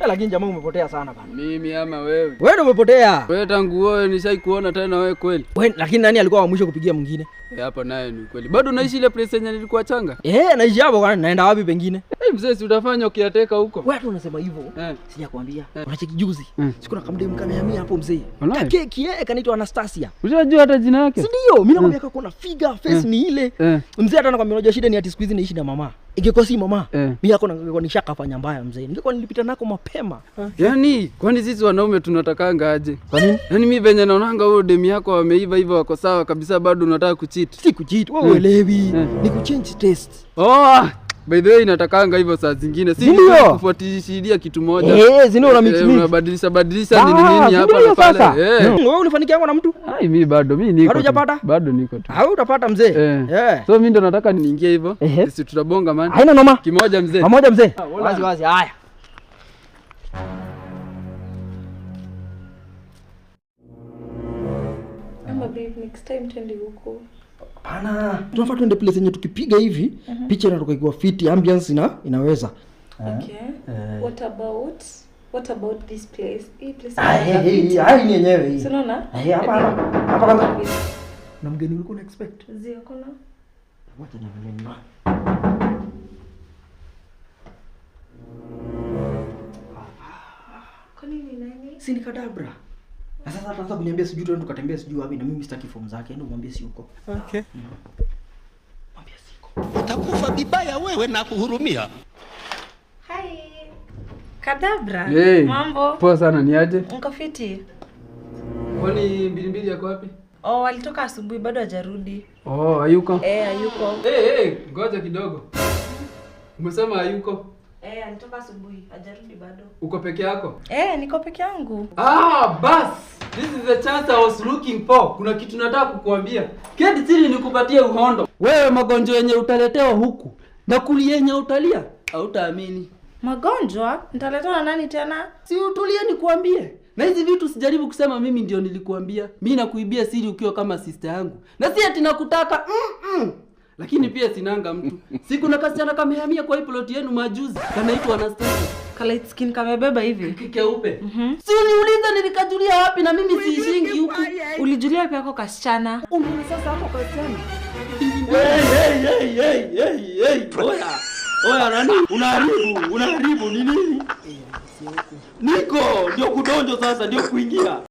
Lakini jamaa umepotea sana bana. Mimi ama wewe? Wewe ndio umepotea. Wewe tangu wewe nishai kuona tena wewe kweli. Wewe, lakini nani alikuwa wa mwisho kupigia mwingine? Eh, hapa naye ni kweli. Bado naishi ile place yenye nilikuwa changa? Eh, naishi hapo kwani naenda wapi pengine? Eh, mzee si utafanya ukiateka huko. Wewe tu unasema hivyo. Eh. Sijakwambia. Eh. Unacheki juzi. Mm. Siku na kamdemu kamehamia hapo mzee. Walai. Kakeki yeye kanaitwa Anastasia. Ushajua hata jina yake? Si ndio? Mimi nakwambia kako na figure, face Mm. ni ile. Eh. Mzee hata nakwambia unajua shida ni ati siku hizi naishi na mama. Ingekuwa si mama, Eh. mimi yako ningekuwa nishakafanya mbaya mzee. Ningekuwa nilipita nako mapema. Yaani, kwani sisi wanaume tunatakanga aje? Kwa nini? Yaani mimi venye naonanga huyo demu yako wameiva hivyo wako sawa kabisa bado unataka kucheat. Si kucheat, wewe uelewi. Mm. Ni kuchange taste. Oh, by the way inatakanga hivyo saa zingine. Si Ndio. kufuatishiria kitu moja. Eh, si ndio una mix Eh, mix. unabadilisha badilisha nini Ah, nini si hapa ndio na pale. sasa? Eh. Wewe ulifanikiwa na mtu? Ai, mimi bado mimi niko. Bado tu. hujapata? Bado niko tu. Ah, utapata mzee. Eh. Eh. So mimi ndo nataka niingie hivyo. Ehe. Sisi tutabonga man. Haina noma. Kimoja mzee. Pamoja mzee. Wala. Wazi wazi, haya. Ama babe, next time twende huko. Hapana. Tunafaa tuende place yenye tukipiga hivi, picha inatoka ikiwa fiti, ambience inaweza. Okay. What about this place? Hii place. Ah, eh, eh, hii ni yenyewe hii. Si unaona? Eh, hapa hapa. Hapa kwanza. Na mgeni ulikuwa una expect? Zio kuna. Wacha niangalie ni nani. Kwani ni nani? Si ni Kadabra. Na sasa ataanza kuniambia sijui tuende tukatembea sijui wapi na mimi sitaki form zake. Enda umwambie si huko. Okay. Mwambie siko. Utakufa vibaya wewe na kuhurumia. Hi. Kadabra. Hey. Mambo. Poa sana ni aje? Mko fiti? Kwani mbili mbili yako wapi? Oh, walitoka asubuhi bado hajarudi. Oh, hayuko. Eh, hayuko. Hey, hey, ngoja kidogo. Umesema hayuko? Eh, alitoka asubuhi, hajarudi bado. Uko peke yako? Eh, niko peke yangu. Ah, bas. This is the chance I was looking for. Kuna kitu nataka kukuambia. Keti chini nikupatie uhondo. Wewe magonjwa yenye utaletewa huku na kuli yenye utalia, hautaamini. Magonjwa? Nitaletwa na nani tena? Si utulie nikuambie. Na hizi vitu sijaribu kusema mimi ndio nilikuambia. Mimi nakuibia siri ukiwa kama sister yangu. Na si ati nakutaka. Lakini pia sinanga mtu. Si kuna kasichana kamehamia kwa hii plot yenu majuzi. Kanaitwa Anastasia. Ka light skin kamebeba hivi. Keupe. Si uniulize nilikajulia wapi na mimi siishingi huku. Ulijulia wapi yako kasichana? Unaona sasa hapo kasichana. Hey, hey, hey, hey, hey. Oya. Oya nani? Unaharibu, unaharibu ni nini? Niko ndio kudonjo sasa ndio kuingia.